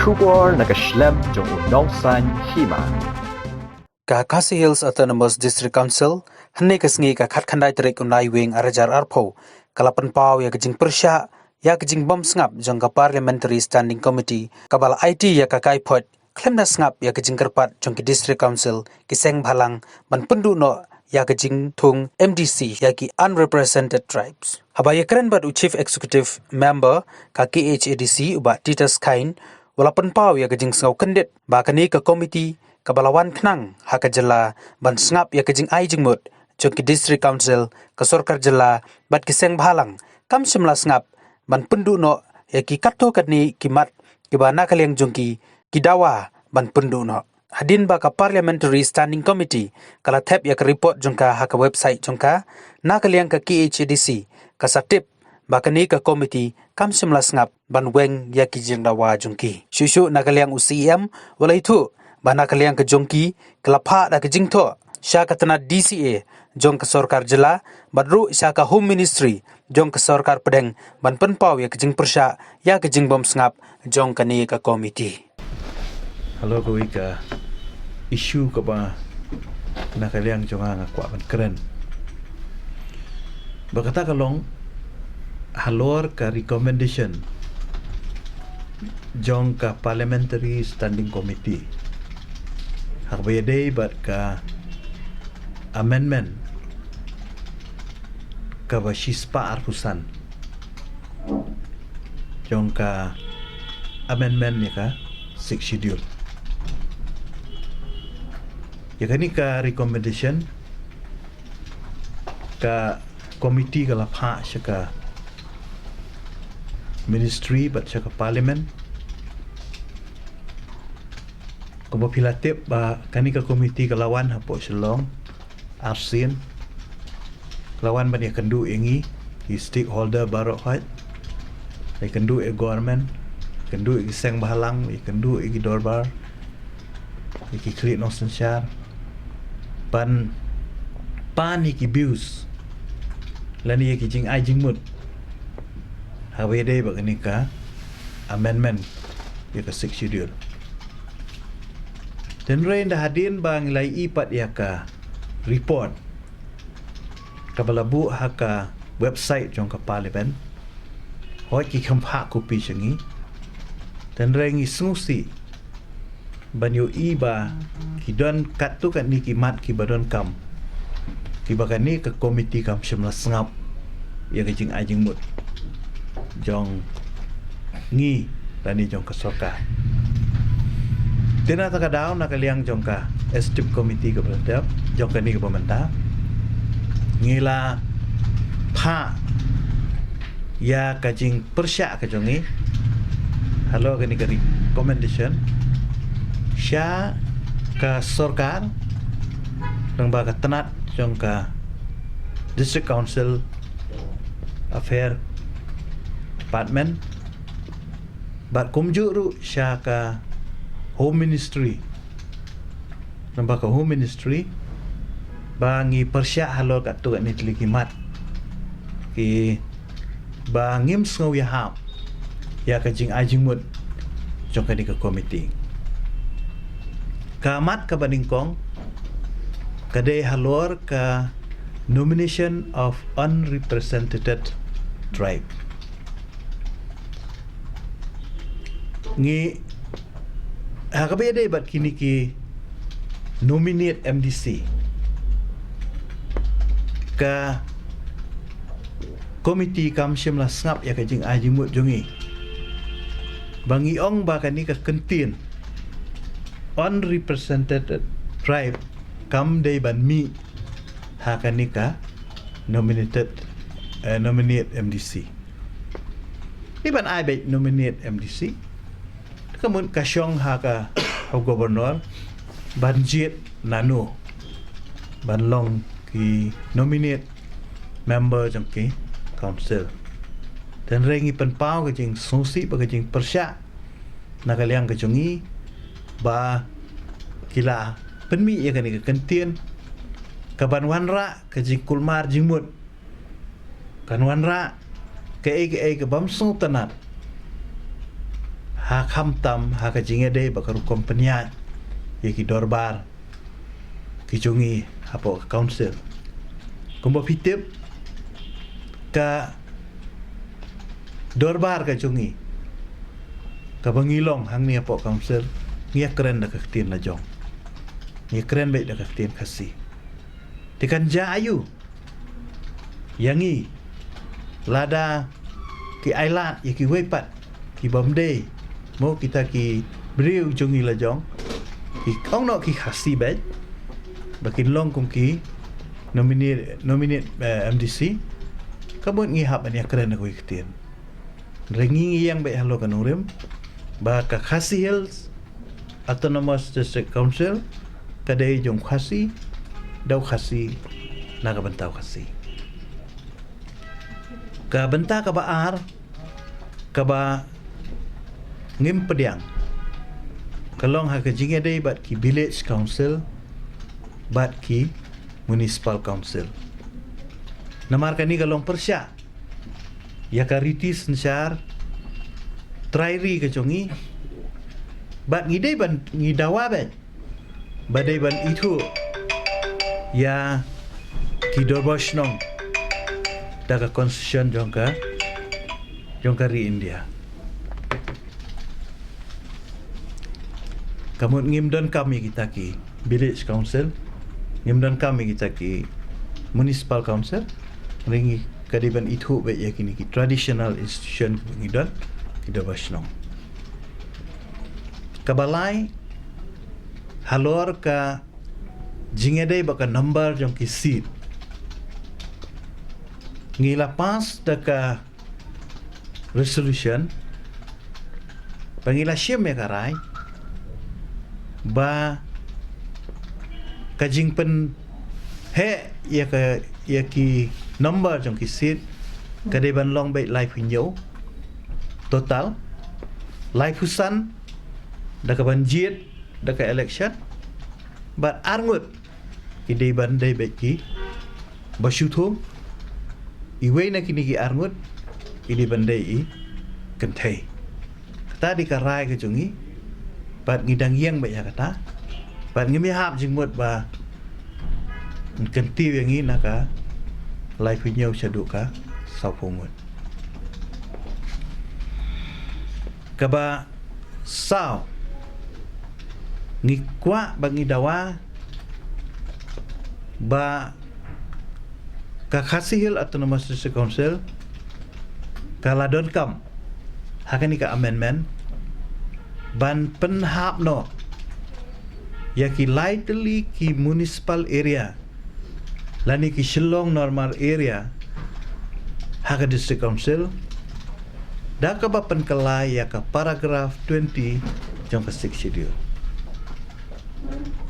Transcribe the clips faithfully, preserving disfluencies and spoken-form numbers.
Khubor na ka shlem jong u nongsan hima. Ka Khasi Hills Autonomous District Council, hynne ka sngi ka khatkhyndai tarik u Naiwieng ar hajar arphew, ka la pynpaw ïa ka jingpyrshah ïa ka jingbym sngap jong ka Parliamentary Standing Committee kaba la aiti ïa ka kaiphod khlem da sngap ïa ka jingkyrpad jong ki District Council, ki sengbhalang, ban pynduh noh ïa ka jingthung M D C ïa ki Unrepresented Tribes. Haba ïakren bad u Chief Executive Member ka K H A D C, u Bah Titus Chyne, u la pynpaw ïa ka jingsngew kyndit ba kane ka komiti kaba la wan khnang ha ka jylla ban sngap ïa ka jingai jingmut jong ki District Council, ka sorkar jylla bad ki sengbhalang kam shym la sngap ban pynduh noh ïa ki katto katne ki mat kiba na ka liang jong ki ki dawa ban pynduh noh. Hadien ba ka Parliamentary Standing Committee ka la thep ïa ka report jong ka ha ka website jong ka, na ka liang ka K H A D C ka sa tip ba kane ka komiti kam shym la sngap ban weng ïa ki jingdawa jong ki. Shuh shuh na ka liang u C E M u la ïathuh ba na ka liang ka jong ki ka la phah da ka jingthoh sha ka tnad D C A jong ka sorkar jylla bad ruh sha ka Home Ministry jong ka sorkar pdeng ban pynpaw ïa ka jingpyrshah ïa ka jingbym sngap jong kane ka komiti. Halor kawei ka issue kaba na ka liang jong nga nga kwah ban kren. Ba kata ka long halor ka recommendation jong ka Parliamentary Standing Committee ha kaba ïadei bad ka amendment kaba shispah arphew san jong ka amendment ïa ka Sixth Schedule. Ïa kane ka recommendation ka komiti ka la phah sha ka Ministry bad sha ka Parliament. Kumba phi la tip ba kane ka komiti ka la wan hapoh Shillong arsien. Ka la wan ban ïakynduh ïa ngi ki stakeholder baroh hoi. Ïakynduh ïa government, ïakynduh ïa ki sengbhalang, ïakynduh ïa ki dorbar, ïa ki khlieh nongsynshar, ban pan ïa ki views lane ïa ki jingai jingmut ha kaba ïadei bad kane ka amendment ïa ka Sixth Schedule. Tynrai ynda hadien ba ngi la ïohi pat ïa ka report kaba la buh ha ka website jong ka Parliament, hoi ki kham phah copy sha ngi. Tynrai ngi sngewsih ban ïohi ba ki don katto katne ki mat kiba donkam kiba kane ka komiti kam shym la sngap ïa ka jingai jingmut jong ngi lane jong ka sorkar. Te na kata ka daw na ka liang jong ka Executive Committee kaba la dep jong kane kaba mynta ngi la phah ïa ka jingpyrshah ka jong ngi halor kane ka recommendation sha ka sorkar lyngba ka tnad jong ka District Council Affair Department bad kumjuh ruh sha ka Home Ministry. Namar ka Home Ministry ba ngi pyrshah halor katto katne tylli ki mat kiba ngim sngew ïahap ïa ka jingai jingmut jong kane ka komiti. Ka mat kaba nyngkong ka dei halor ka nomination of unrepresented tribe. Ngi ha kaba ïadei bad kine ki nominate M D C, ka komiti kam shym la sngap ïa ka jingai jingmut jong ngi ba ngi ong ba kane ka kyntien unrepresented tribe kam dei ban mih ha kane ka nominated, eh, nominate M D C. Dei ban ai beit nominate M D C. Ka mut ka shong ha ka, ha u governor ban jied nano ban long ki nominate member jong ki council. Tynrai ngi pynpaw ka jingsngewsih bad ka jingpyrshah na ka liang ka jong ngi ba ki la pynmih ïa kane ka kyntien kaban wanrah ka jingkulmar jingmut, kan wanrah kaei kaei ka bym sngewtynnad ha khamtam ha ka jingïadei bad ka rukom pynïaid ïa ki dorbar ki jong ngi hapoh ka council. Kumba phi tip, ka dorbar ka jong ngi kaba ngi long hangne hapoh council, ngi ïakren da ka ktien la jong, ngi ïakren beit da ka ktien Khasi. Te kan jia aïu ïa ngi lada ki ailad ïa kiwei pat ki bym dei, mo, kita ki briew jong ngi la jong, ki ong noh ki Khasi beit, ba kin long kum ki nominate, nominate, eh, M D C. Ka mut ngi hap ban ïakren da kawei ka ktien. Hynrei ngi ngi ïeng beit halor ka nongrim ba ka Khasi Hills Autonomous District Council ka dei jong Khasi, da u Khasi, na ka bynta u Khasi. Ka bynta kaba ar kaba ngim pdiang ka long ha ka jingïadei bad ki village council bad ki municipal council. Namar kane ka long pyrshah ïa ka riti synshar trai ri ka jong ngi. Bad ngi dei ban, ngi dawa beit ba dei ban ithuh ïa ki dorbar shnong da ka constitution jong ka, jong ka ri India. Ka mut ngim donkam ïa kita ki village council, ngim donkam ïa kita ki municipal council. Hynrei ngi ka dei ban ithuh beit ïa kine ki traditional institution kiba ngi don, ki dorbar shnong. Kaba lai, halor ka jingïadei bad ka number jong ki seat, ngi la pass da ka resolution ba ngi la shim ïa ka rai ba ka jingpynheh ïa ka, ïa ki number jong ki seat ka dei ban long beit laiphew hynñiew total, laiphew san da kaban jied da ka election, bad arngut ki dei ban dei beit kiba shu thung, iwei na kine ki arngut ki dei ban dei i kynthei. Kata dei ka rai ka jong ngi, bad ngi dang ïeng beit ïa kata, bad ngim ïahap jingmut ban kyntiew ïa ngi na ka laiphew hynñiew shaduh ka sawphew ngut. Kaba saw, ngi kwah bad ngi dawa ba ka Khasi Hills Autonomous District Council ka la donkam ha kane ka amendment ban pynhap noh ïa ki lai tylli ki municipal area lane ki Shillong Normal Area ha ka District Council, da kaba pynkylla ïa ka paragraph twenty jong ka Sixth Schedule.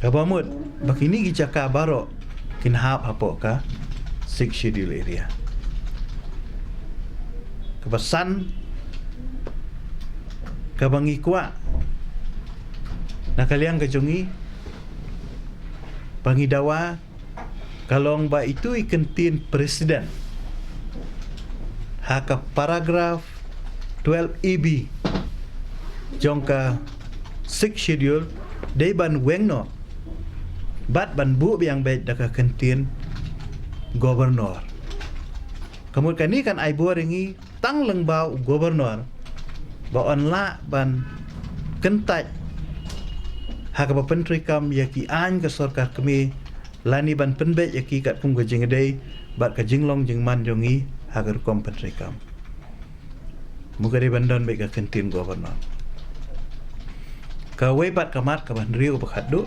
Kaba mut ba kine ki jaka baroh kin hap hapoh ka Sixth Schedule area. Kaba san, kaba ngi kwah na ka liang ka jong ngi ba ngi dawa ka long ba itu i kyntien president ha ka paragraph twelve A B jong ka Sixth Schedule dei ban weng noh bad ban buh biang beit da ka kyntien governor. Ka mut kane kan ai bor ïa ngi tang lyngba u governor ba un lah ban kyntait ha kaba pyntreikam ïa ki aiñ ka sorkar kmie lane ban pynbeit ïa ki katkum ka jingïadei bad ka jinglong jingman jong ngi ha ka rukom pyntreikam. Mut ka dei ban don beit ka kyntien governor. Kawei pat ka mat kaba hynriew kaba khatduh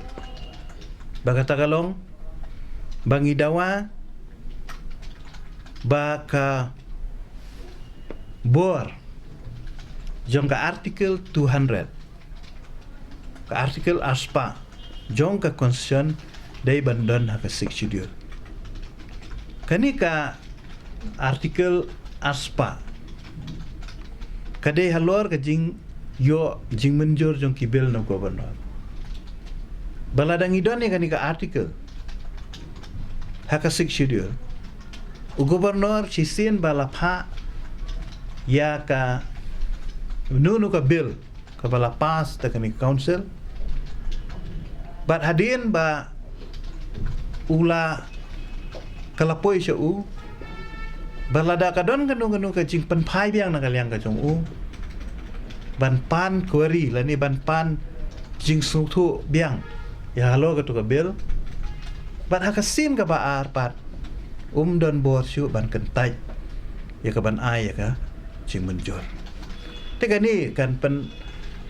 ba kata ka long ba ngi dawa ba ka bor jong ka Article two hundred, ka Article arspah jong ka Constitution dei ban don ha ka Sixth Schedule. Kane ka Article arspah ka dei halor ka jingïoh jingmynjur jong ki bill na u governor. Ba lada ngi don ïa kane ka article ha ka Sixth Schedule, u governor shisien ba la phah ïa kano kano ka bill kaba la pass da kane ka council. Bad hadien ba u la, ka la poi sha u, bad lada ka don kano kano ka jingpynphai biang na ka liang ka jong u, ban pan query lane ban pan jingsngewthuh biang ïa halor kato ka bill, bad ha ka sien kaba ar pat um don bor shuh ban kyntait ïa ka ban ai ïa ka jingmynjur. Te kane kan pyn,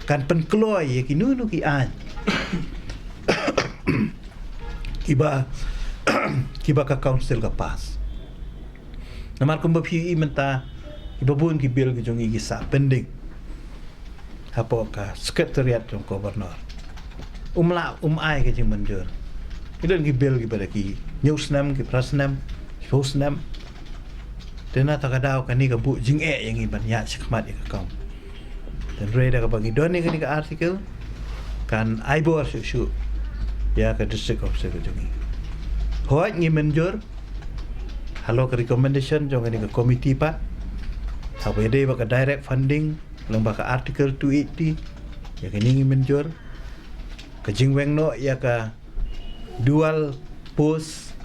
kan pynkloi ïa kino kino ki aiñ kiba, kiba ka council ka pass. Namar kumba phi ïohi mynta, kiba bun ki bill ki jong ngi ki sah pending hapoh ka secretariat jong governor. Um lah, um ai ka jingmynjur. Ki don ki bill kiba da ki hynñiew snem, ki phra snem, ki phew snem. Te na kata ka daw kane ka buh jingeh ïa ngi ban ïaid shakhmat ïa ka kam. Hynrei da kaba ngi don ïa kane ka article, kan ai bor shuh shuh ïa ka district council ka jong ngi. Hooid, ngi mynjur halor ka recommendation jong kane ka committee pat, haba ïadei bad ka direct funding lyngba ka article two eighty, ïa kane ngi mynjur. Ka jingweng noh ïa ka dual post,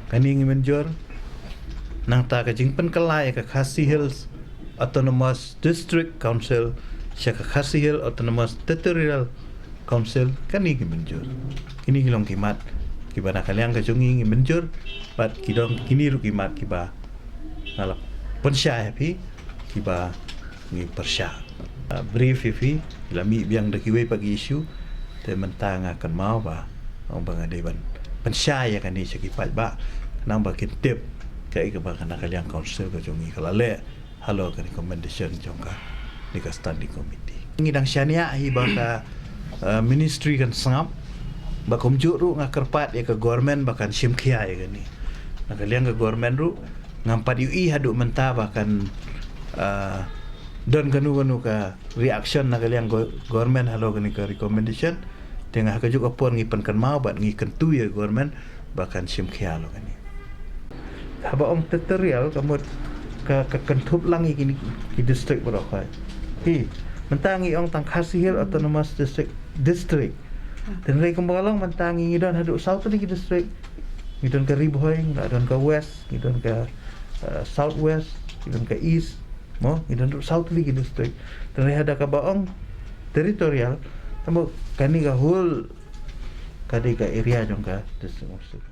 kane ngi mynjur. Nangta ka jingpynkylla ïa ka Khasi Hills Autonomous District Council sha ka Khasi Hills Autonomous Territorial Council, kane ngi mynjur. Kine ki long ki mat kiba na ka liang ka jong ngi ngi mynjur, bad ki don kine ruh ki mat kiba nga la pynshai ha phi, kiba ngi pyrshah, ah, brief ïa phi, la mih biang da kiwei pat ki issue. Te mynta nga kynmaw ba, ong ba nga dei ban pynshai ïa kane sha ki paidbah, khnang ba kin tip kaei kaba ka na ka liang council ka jong ngi ka la leh halor ka recommendation jong kane ka standing committee. Ngi dang shaniah hi ba ka, eh, ministry kan sngap, ba kumjuh ruh nga kyrpad ïa ka government ba kan shim khia ïa kane. Na ka liang ka government ruh ngam pat ïohi haduh mynta ba kan, eh, don kano kano ka reaction na ka liang go-, government halor kane ka recommendation. Te nga ha kajuh ka por ngi pynkynmaw bad ngi kyntu ïa government ba kan shim khia halor kane. Haba ong territorial ka mut ka, ka kynthup lang ïa kine ki district baroh khoit. Hi, mynta ngi ong tang Khasi Hills Autonomous District, district. Hynrei kumba ka long mynta ngi, ngi don haduh saw tylli ki district. Ngi don ka Ri Bhoi, ngi don ka West, ngi don ka, eh, South West, ngi don ka East. Mo, ngi don haduh saw tylli ki district. Hynrei haba ka ba ong territorial, tangba kane ka whole ka dei ka area jong ka district.